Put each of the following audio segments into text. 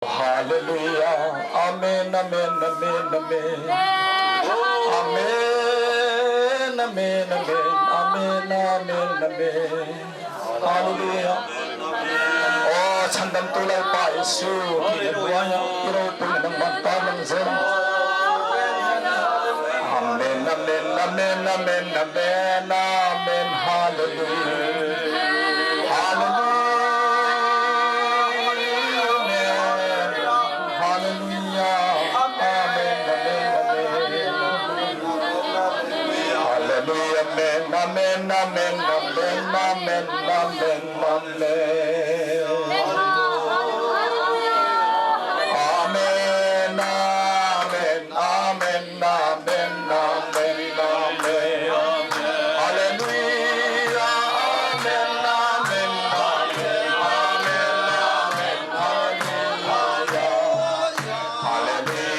Hallelujah Amen Amen Amen Amen Amen Amen Amen Amen Amen Amen Hallelujah Oh chhandamtu Lalpa Jesuh ti na hnuaiah i ropui na nangmah ta lang zel Amen Amen Amen Amen Amen Amen Hallelujah Amen, amen, amen, amen, amen, amen. Amen, amen, amen, amen, amen, amen. Hallelujah, amen, amen, amen, amen, amen, hallelujah.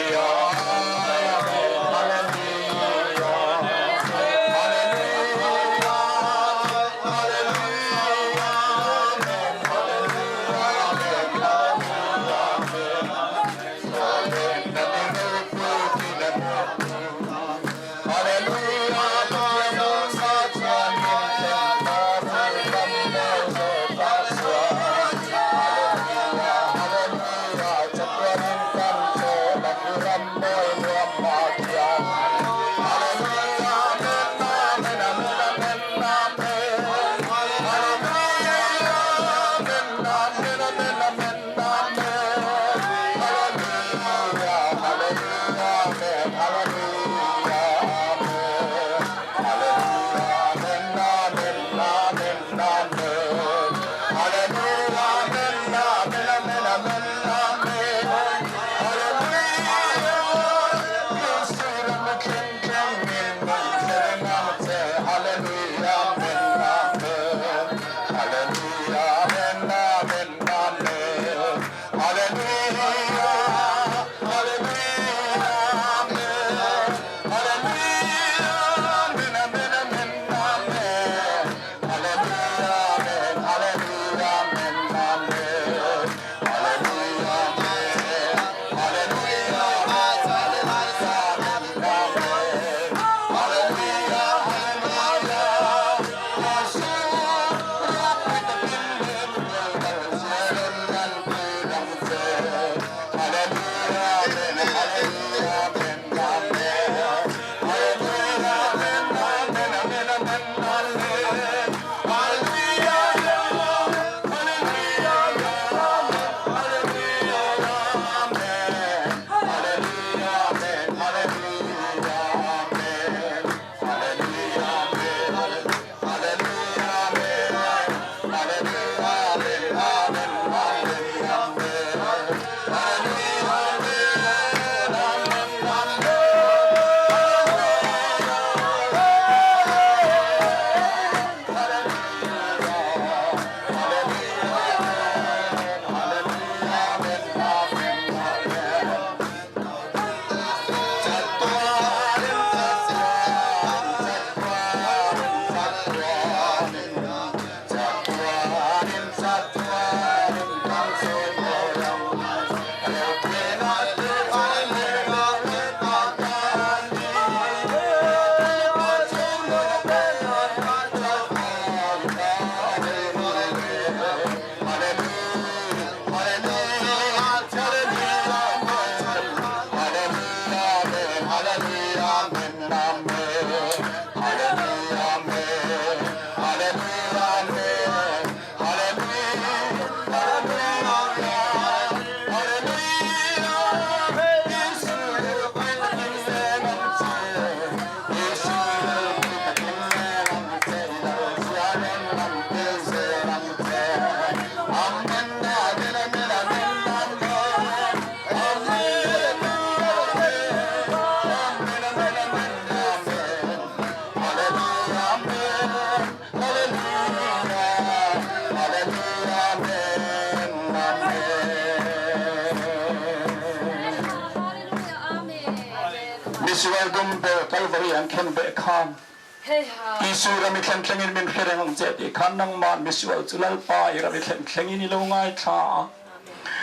Hallelujah, amen, hallelujah. Hallelujah, hallelujah, amen, hallelujah, amen, hallelujah, amen. Misual dumber Calvary an khenbeh khan Jesuh ram i thlen thleng in min hre reng ang che ti khan nangmah misual cu Lalpa i ram i thlen thleng in i lo ngaithla.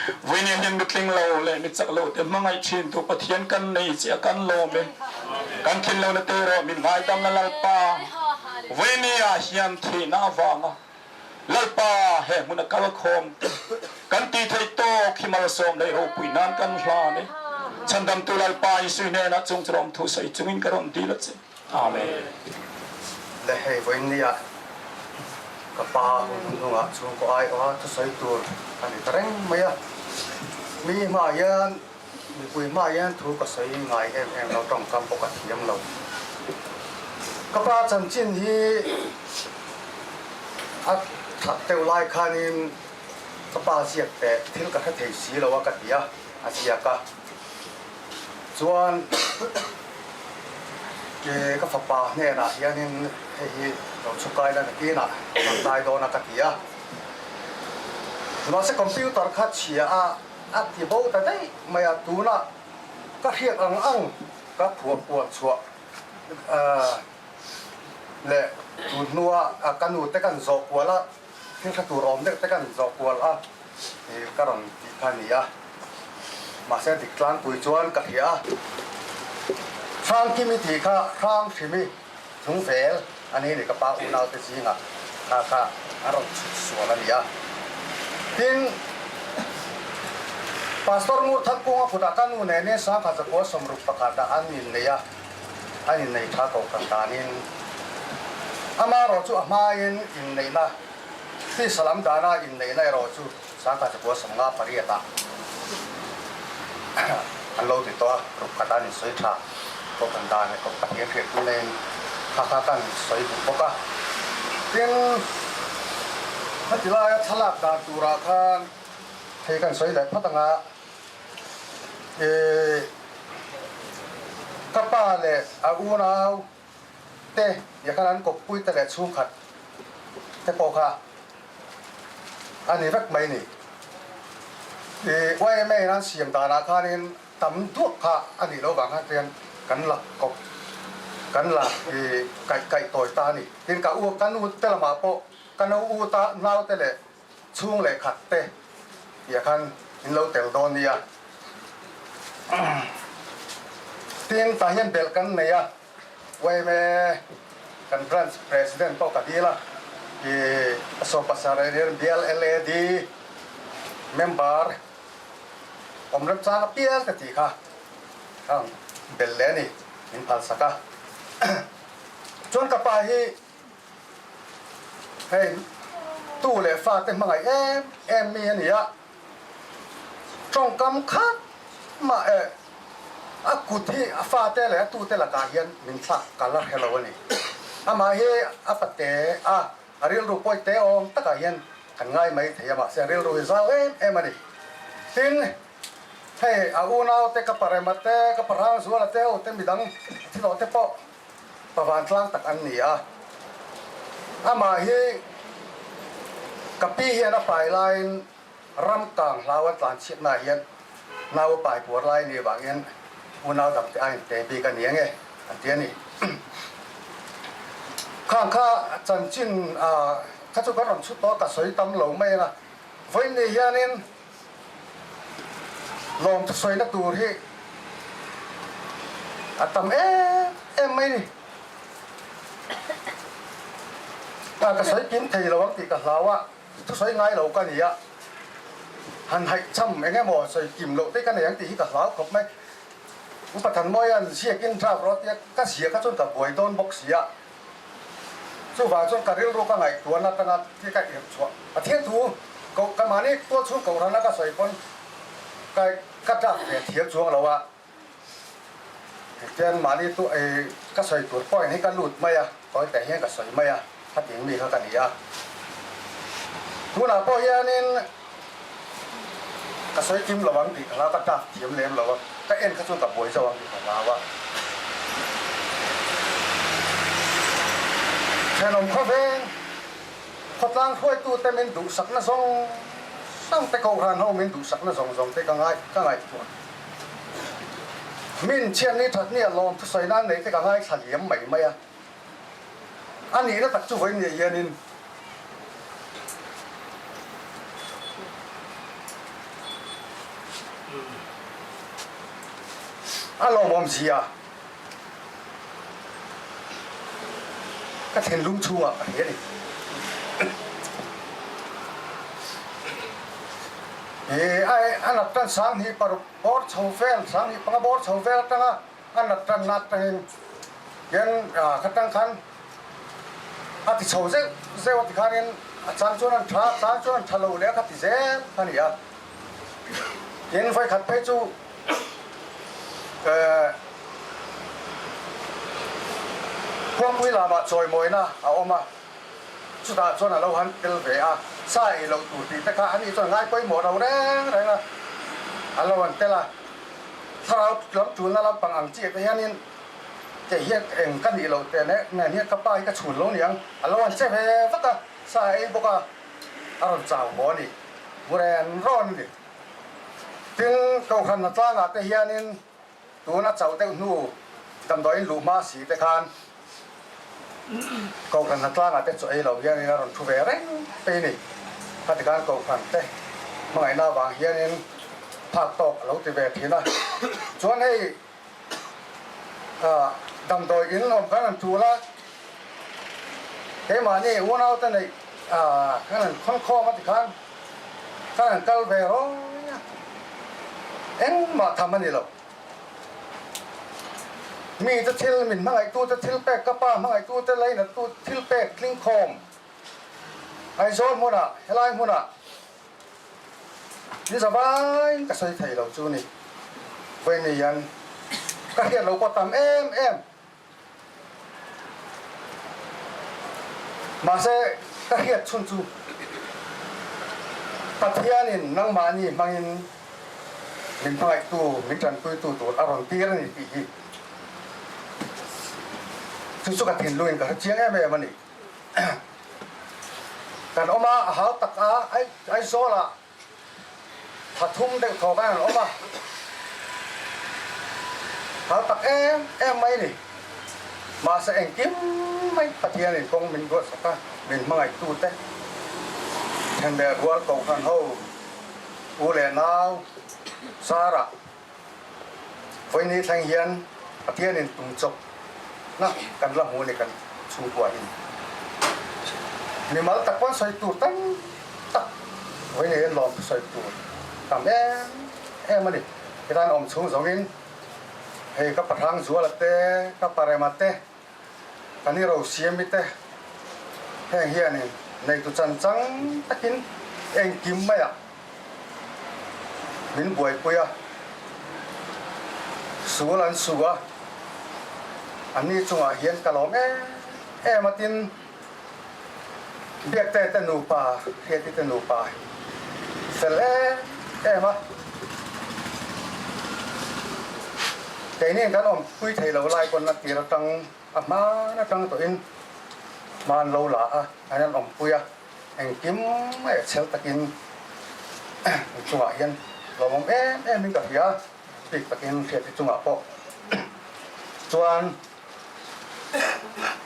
Vawiin hian mitling lo leh mi chak lo te hmangaih thin tu Pathian kan nei che a kan lawm e. Kan thin lo na te erawh min ngaidam la Lalpa. Vawiin ah hian thihna avanga Lalpa he hmun a kal khawm te kan ti thei tawk hi malsawm leh ropui nan kan hlan e. Chhandamtu Lalpa Isui hnenah chung chu lawmthu sawi chungin ka rawn dil a che. Amen. Le hei vawiin nia ka pa hun hnungah chhungkaw aiawha thusawi tur a ni ta reng mai a. Mi hmaah hian mipui hmaah hian thu ka sawi ngai em em lo, tawngkam pawh ka thiam lo. Ka pa chanchin hi a that deuh lai khanin ka pa ziak teh thil ka hre thei si lo a ka ti a, a ziak a. Chuan ke ka fapa hnenah hianin hei hi lo chhukai la nakinah kan dai dawn a ka ti a. Mahse computer kha chhia a a ti bo ta daih mai a, tunah ka hriat ang ang ka phuah puan chhuah leh tun hnua ka nu te kan zawh kual a, thil hre tur awm deuh te kan zawh kual a ka rawn tih kha a ni a. Mahse dik tlangpui chuan ka hria a, Hrangkimi tih kha Hranghrimi chung vel a ni ni ka pa unaute zingah kha kha a rawn chhut sual a ni a. Tin, Pastor Ngurthankunga kutah ka nu nenin Sangha zakua 61 ah an innei a, an innei tha ko kan danin amaherawh chu a hmain inneihna tisa lam dana inneihna erawh chu Sangha zakua 58 ah an lo ti tawh a, ruk khat an insawi tha ko kan dan leh ko Pathian hriatpui naiin kha kha kan sawi duh bawk a. Tin, heti laia thlalak dan turah khan hei kan sawi leh phawt ang a, Ih, ka pa leh a unau te nia khan an kawppui te leh chhungkhat te pawh kha a ni vek mai ni. Ih, YMA in an siam danah khanin tam duak kha a nih loh vang khan chuan kan la kawp, kan la ih kaih kaih tawi ta a ni. Tin, ka u, ka nu te lamah pawh ka nu u ta nau te leh Chhung leh khat te tih khan in lo tel dawn nia. Tin, tah hian belh kan nei a, yma kan branch president pawh ka dil a, i Sawpasar area bial LAD member awm remchang apiang te tih kha ang belh leh a ni, min phalsak a. Chuan ka pa hi Hei tu leh fate hmangaih em em mi a ni a, tawngkam khat mah eh a kut hi a fate leh a tute lakah hian min thlak ka la hre lo a ni. Amah hi a pate a, a rilru pawi te awm takah hian kan ngai mai thei a, mahse a rilru hi zau em em a ni. Tin, hei a unaute ka parema te, ka parhangzuala te ho te midang thilawh te pawh Pa vantlang tak an ni a, amah hi ka pi hian a pai laiin ram kang hlau a tlan chhiatnaah hian nau a pai puar lai ni avangin unau dangte a inte bik a ni ange an ti a ni. Khang kha chanchin kha chu ka rawn chhut tawh a, ka sawi tam lo mai ang a, vawiin ni hianin Lawm thusawina tur hi a tam em em mai ni. Ka ka sawi kim thei lo ang tih ka hlau a, thusawi ngai lo ka ni a, han haih cham eng emaw sawi kim loh te ka nei ang tih hi ka hlau khawp mai. Upa Thanmawia'n ziakin draft rawh a tia, ka ziah kha chuan ka buai dawn bawk si a. Chuvang chuan ka rilru ka ngaihtuahna atanga thil ka irh chhuah Pathian thu koh ka mahni tual chhung kohrana ka sawi pawn ka ka tlak ve thiam chuang lo a, tichuan mahni tu ka sawi tur point hi ka lut mai a, tawi teh hian ka sawi mai a, khating mi kha ka ni a. Tunah pawh hianin ka sawi kim lo ang tih ka hlau, ka tlak thiam lem lo a, ka en kha chuan ka buai zo ang tih ka hlau a. Thenawm khawveng khawtlang hruaitute min duhsakna zawng zawng te, Kohhran ho min duhsakna zawng zawng te ka ngai ka ngaihtuah. Min chhiatni thatni a lawm thusawi nan nei te ka ngaithla liam mai mai a. A nihna tak chu vawiin nih hianin A lawmawm zia ka thinlung chhungah ka hria a ni. Hi a nat tan 25 bawr chho vel, 25 bawr chho vel atanga a nat tanna atangin hian kha tang khan a ti chho zeuh zeuh a ti khanin a chang chuan an tha, a chang chuan an tha lo leh a kha ti zel a ni a. Tin, vawikhat phei chu Khuangpui lamah chawimawina a awm a, chutah chuan a lo han tel ve a, sa ei loh tur tih te kha ani chuan ngai pawimawh lo reng reng a, a lo han tel a. Thlarau lam tulna lampang ang chiah te hianin kei hian eng ka nih loh teh nen hian ka pa hi ka chhun lo niang, a lo han che ve vak a, sa a ei bawk a, a rawn chau haw a ni. Buren rawn ni. Tin, Kohhran hnatlangah te hianin tun a chauh deuh hnu damdawiin luh hma si te khan Kohhran hnatlangah te chaw ei lo hianin a rawn thu ve reng phei ni. Khati khan Kohhran te hmangaihna avang hianin phak tawk a lo ti ve thin a. Chuan hei damdawi in awm khan an tul a, keimahni unaute neih khan an khawn khawm a ti khan khan an kal ve rawi a, engmah tham a ni lo. Mite thil min hmangaihtute thil pek ka pa hmangaihtute lainattu thil pek tling khawm Aizawl hmunah helai hmunah Ni zavaiin ka sawi thei lo chu ni. Vawiin hian ka hriat lo pawh tam em em. Mahse ka hriat chhun chu Pathianin nangmahni hmangin min hmangaihtu, min tanpuitu tur a rawn tir a ni tih hi chu chu ka thinlungin ka hre chiang em em a ni. Kan awm a, a hau tak a, Aizawlah tha thum deuh thaw khan an awm a, hau tak em em mai ni. Mahse engkim mai Pathianin kawng min ruatsak a, min hmangaihtute then leh rual kohhran ho u leh nau Sarah Vawiini thleng hian Pathianin tum chawp na kan la hmu a ni kan chhungkua in. Mimal tak pawn sawi tur tam tak vawiini hian lawm sawi tur tam em em a ni. Hetan awm chhung zawngin hei ka Pahrang Zuala te, ka Parema te, ka ni Rosiami te heng hianin neitu chan chang takin engkim maiah Min buaipui a, sul an su a, anni chungah hian ka lawm em em a tin Biakte te nupa, Hriati te nupa fel em em a, keini kan awmpui thei lo lai pawn a tir atang a hman atang tawhin hman lo la a, an an awmpui a. Engkim mai a chhel takin in chungah hian lawmawm em em in ka hria, bik takin hriati chungah pawh chuan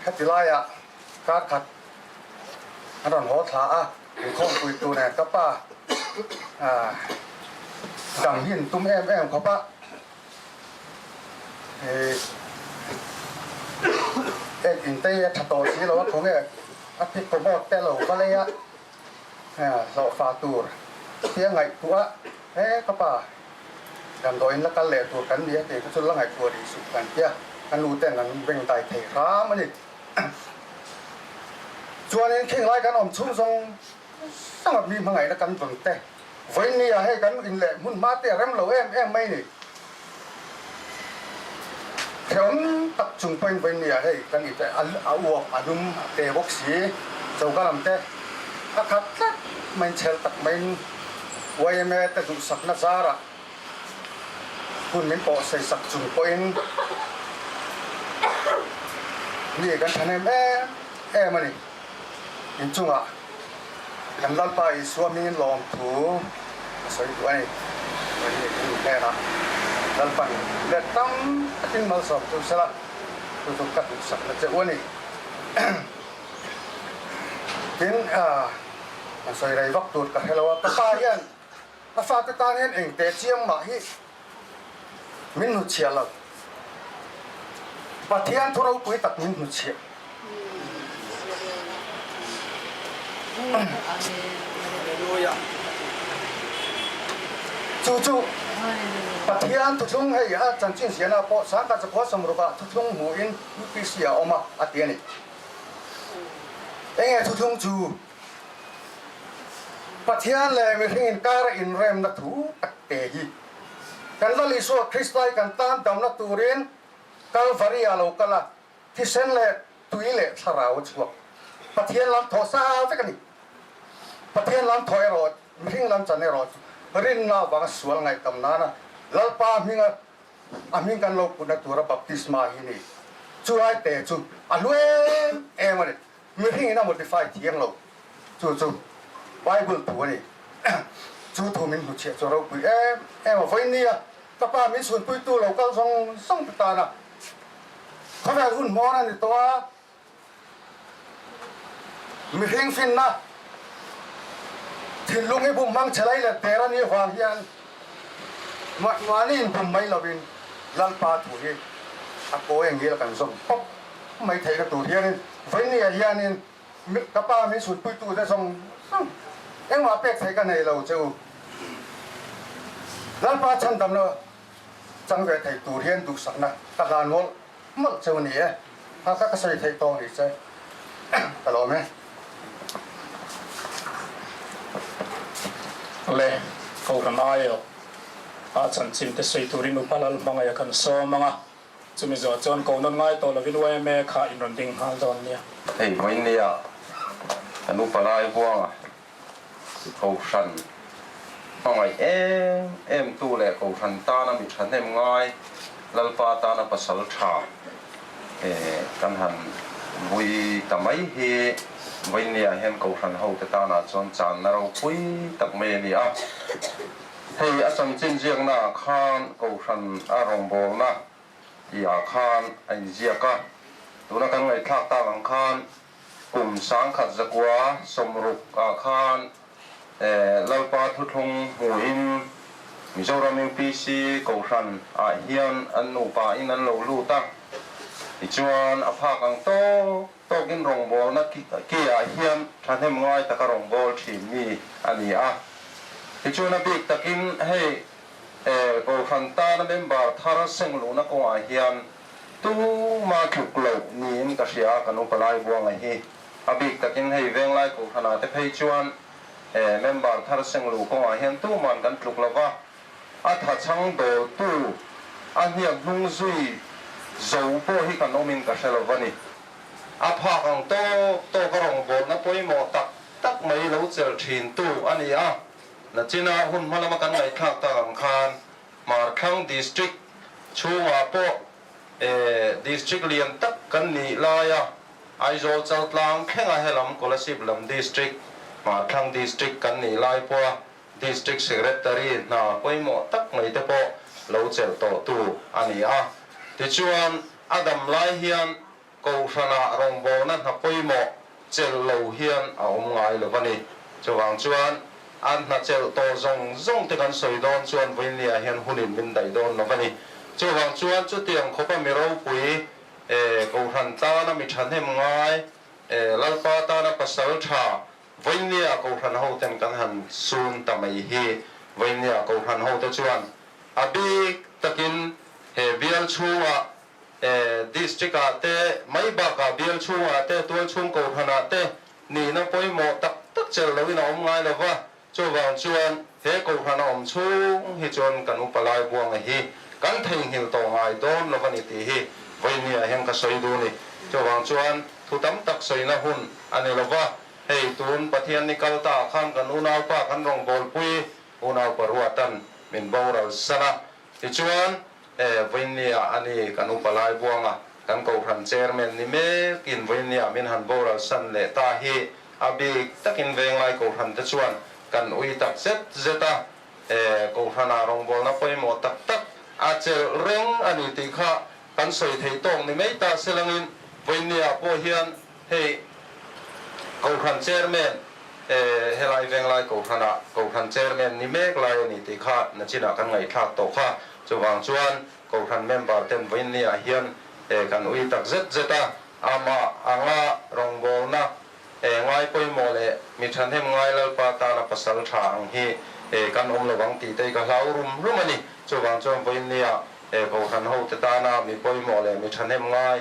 heti laiah kar khat an rawn haw thla a, inkhawmpui tur nen ka pa dam hi an tum em em khawp a. Ek in te hi a tha tawh si lo a, khawnge a thi promote te lo va lei a, hlawhfa tur tia ngaihtuah a, he ka pa damdawiin la kal leh tur kan ni a tih kha chu la ngaihtuah rih suh kan tia, ka nu ten an beng dai thei hram a ni. Chuanin khing lai kan awm chhung zawng zawng a mi hmangaihna kan vawn te vawiin ni ah hei kan in leh hmun hma te a rem lo em em mai ni. Hrehawm tak chung pawhin vawiin ni ah hei kan in te a uap a lum a te bawk si choka lam te a khat tlat maiin chhel tak maiin yma te duhsakna zarah hun min pawh sawisak chung pawhin mi kan thahnem em em a ni. Inchungah kan Lalpa Isua hmingin lawmthu a sawi duh a ni. Vawiin kan inhnenah Lalpan let tam takin malsawm chu sela, chu chu ka duhsakna che u a ni. Tin, an sawi rei vak tur ka hre lo a, ka pa hian a fate tan hian engte chiang mah hi min hnutchhiah lo. Pathian thu ropui tak min hnuchhiah. Chu chu Pathian thuthlung hei a chanchin ziahna pawh Sangkhat Zakua Sawmrukah thuthlung hmuhin UPC a awm a, a ti a ni. Enge thuthlung chu? Pathian leh mihring inkara inremna thu tak te hi kan Lal Isua Kristai kan tan damna turin Kalvari ah lo kal a, thisen leh tui leh thlarau a chhuak. Pathian lam thawh sa vek a ni. Pathian lam thawh erawh, mihring lam chan erawh chu rinna avanga sual ngaihtam nana Lalpa hminga a hming kan lo putna tura baptisma hi ni. Chulai te chu a hlu em em a ni. Mihring in a modify thiang lo. Chu chu Bible thu a ni. Chu thu min hmuchhiah chu a ropui em em a. Vawiin nia ka pa min chhunpuitu lo kal zawng zawng te tana khawvel hun hmawn a ni tawh a. Mihring finna thinlung hi bum hmang che lai leh der a nih avang hian mahni inbum mai lovin Lalpa thu hi a kawi angil kan zawm pawp mai theihna tur hianin vawinia hianin ka pa min sunpuitute zawng zawng engmah pek theih ka nei lo che u. Lalpa chhandamna chang ve thei tur hian duhsakna ka hlan mawlh mawlh che u ni e. Ha ka ka sawi theih tawng ni che ka lawm e. Le, Kohhran aiawh a chanchin te sawi turin Upa Lalhmangaih a kan sawm ang a. Chumi zawh chuan ko nawn ngai tawh lovin yma kha in rawn ding nghal dawn nia. Hei vawinia kan upa lai huanga Kohhran hmangaih em em tu leh Kohhran tana mi thahnem ngai Lalpa tana pasal tha kan han vui ta mai hi vawinia hian Kohhran hote tanah chuan channa ropui tak mai a ni a. Hei a chanchin ziaknaah khan Kohhran a rawngbawlna tihah khan a inziak a, tuna kan ngaihthlak tak ang khan kum 1960 ah khan Lalpa thuthlung hmuhin Mizoram UPC Kohhran ah hian an nupa in an lo lut a, tichuan a phak ang tawk tawkin rawngbawlna ki ah hian thahnem ngai taka rawngbâwl thin mi a ni a. Tichuan a bik takin hei Kohhran tana member thar seng luhna kawngah hian tuma tluk loh niin ka hria a, kan upa lai buanga hi. A bik takin hei Venglai Kohhranah te phei chuan member thar seng luh kawngah hian tuman kan tluk lo va, a thachhang dawltu a hniak hnung zui zo pawh hi kan awmin ka hre lo va ni. A phak ang tawk tawk a rawngbawlna pawimawh tak tak mai lo chelh thintu a ni a, nachina hun hma lama kan ngaihthlak tak ang khan Hmarthlang District chhungah pawh District lian tak kan nih laia Aizawl Chaltlang thlenga helam Kolasib lam District, Hmarthlang District kan nih lai pawha District Secretary hna pawimawh tak mai te pawh lo chelh tawhtu a ni a. Tichuan, a dam lai hian Kohhranah rawngbawlna hna pawimawh chelh lo hian a awm ngai lo a ni. Chuvang chuan an hna chelh tawh zawng zawng te kan sawi dawn chuan vawiinliah hian hunin min daih dawn lo a ni. Chuvang chuan chutiang khawpa mi ropui Kohhran tana mi thahnem ngai, Lalpa tana pasal tha vawiinliah Kohhran hoten kan han sun ta mai hi vawiinliah Kohhran hote chuan a bik takin he bial chhungah District ah te, mai bakah bial chhungah te, tual chhung kohhranah te nihna pawimawh tak tak chelh loin a awm ngai lo va, chuvang chuan he kohhran a awm chhung hi chuan kan upa lai buanga hi kan theihnghilh tawh ngai dawn lo va ni tih hi vawinia hian ka sawi duh ni. Chuvang chuan thu tam tak sawina hun a ni lo va, hei tun Pathian ni kal ta ah khan kan unaupa kan rawngbawlpui unaupa Ruatan min boral san a, Tichuan, e, vawiinnia a ni kan upa lai buanga kan Kohhran Chairman ni mekin vawiinnia min han boral san leh ta hi a bik takin Venglai Kohhran te chuan kan ui tak zet zet a, e, Kohhranah rawngbawlna pawimawh tak tak a chelh reng a ni tih kha kan sawi thei tawk ni mai ta selangin vawiinnia pawh hian Hei Kohhran Chairman helai Venglai Kohhranah Kohhran Chairman ni mek lai a ni tih kha nachinah kan ngaihthlak tawh kha. Chuvang chuan Kohhran member ten vawiinniah hian Kan ui tak zet zet a, amah anga rawngbawlna ngai pawimawh leh mi thahnem ngai Lalpa tana pasal tha ang hi kan awm lo ang tih te hi ka hlau rum rum a ni. Chuvang chuan vawiinnia Kohhran hote tana mi pawimawh leh mi thahnem ngai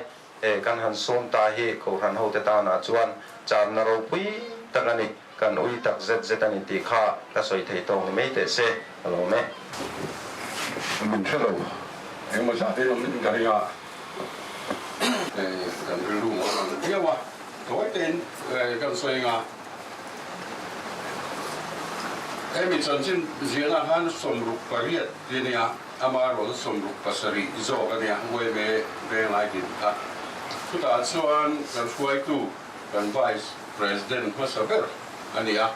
kan han sum ta hi Kohhran hote tanah chuan channa ropui tak a ni, kan ui tak zet zet a ni tih kha ka sawi thei tawk ni mai teh se, a lawm e. Min hre lo, engemaw zat in awm in ka ring a, kan rilru a rawn viau a, tawi tein kan sawi anga, hemi chanchin ziahna khan 68 ti a nia, Amaherawhchu 67 zawk a nia, Uaime Venglai din kha. Chutah chuan kan hruaitu, kan Vice President hmasa ber a ni a.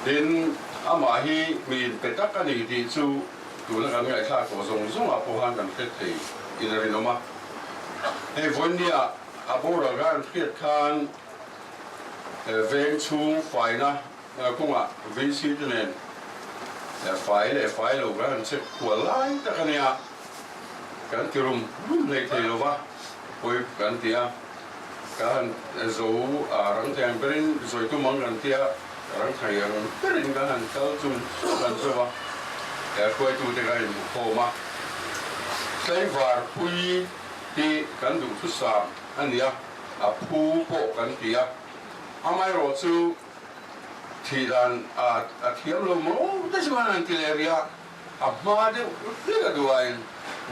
Tin, amah hi mi inpe tak a ni tih chu tuna kan ngaihthlak tawh zawng zawngah pawh khan kan hre thei in a rinawm a. Hei vawinia a boral kha an hriat khan veng chhung faina Kawngah VC te nen fai leh fai lo kan han check kual lai tak a nia, kan ti rum rum hlei thei lo va, pawi kan ti a, ka han zo a rang thei ang berin zawi tum ang kan ti a, rang thei ang berin kan han kal chung chung kan zo va, hruaitu te kan inhmu khawm a, tlaivar pui hi kan duhthusam a ni a, a phu pawh kan ti a, amaherawh chu. Thih dan a thiam lo maw te chuan an ti leh rih a, a hma deuh hlek a duaiin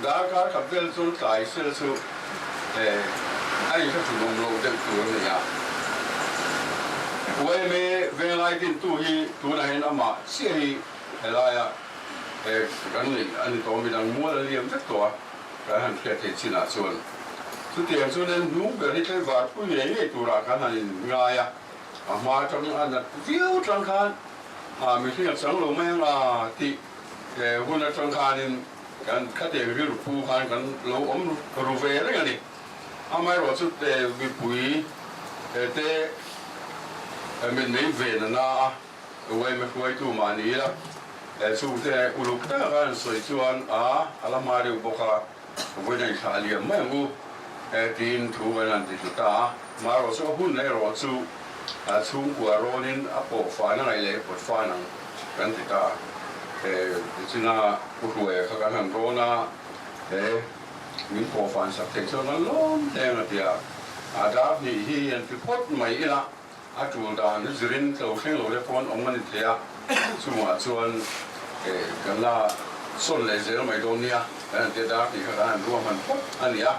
darkar khat vel chuan tlai sel chu a inhre awm loh deuh tur a ni a. Uaime Venglai dintu hi tunah hian amah chiah hi helaia kan neih a ni tawh a, midang mual a liam vek tawh a, kan han hriat theih chinah chuan chutiang chuan hnung ber hi tlaivar pui ngei ngei turah kan han inngai a. A hma atang a nat viau atang khan a mihring a chang lo mai ang a tih hun atang khanin kan khatiang rilru pu khan kan lo awm ru ve reng a ni. Amaherawhchu mipui te mitmei ve na na a uaima hruaitu mah ni ila chungte uluk taka kan sawi chuan a a la hma deuh bawk a. Vawiin a inthlah liam mai ang u tiin thu kan han ti hlu ta a. Marawh chu a hun erawh chu chhungkua rawnin a pawh fan a ngaih leh pawt fan ang kan ti ta. Tichina Pu Hruaia kha kan han rawn a, he min pawh fan sak theih chuan kan lawm hle ang a ti a. A dar hnih hi an ti phawt mai ila a tul dan zirin tlo thleng lo te pawh an awm a ni thei a, chungah chuan kan la sawn leh zel mai dawn nia, kan han ti a, dar tih kha kan han ruahman phawt a ni a.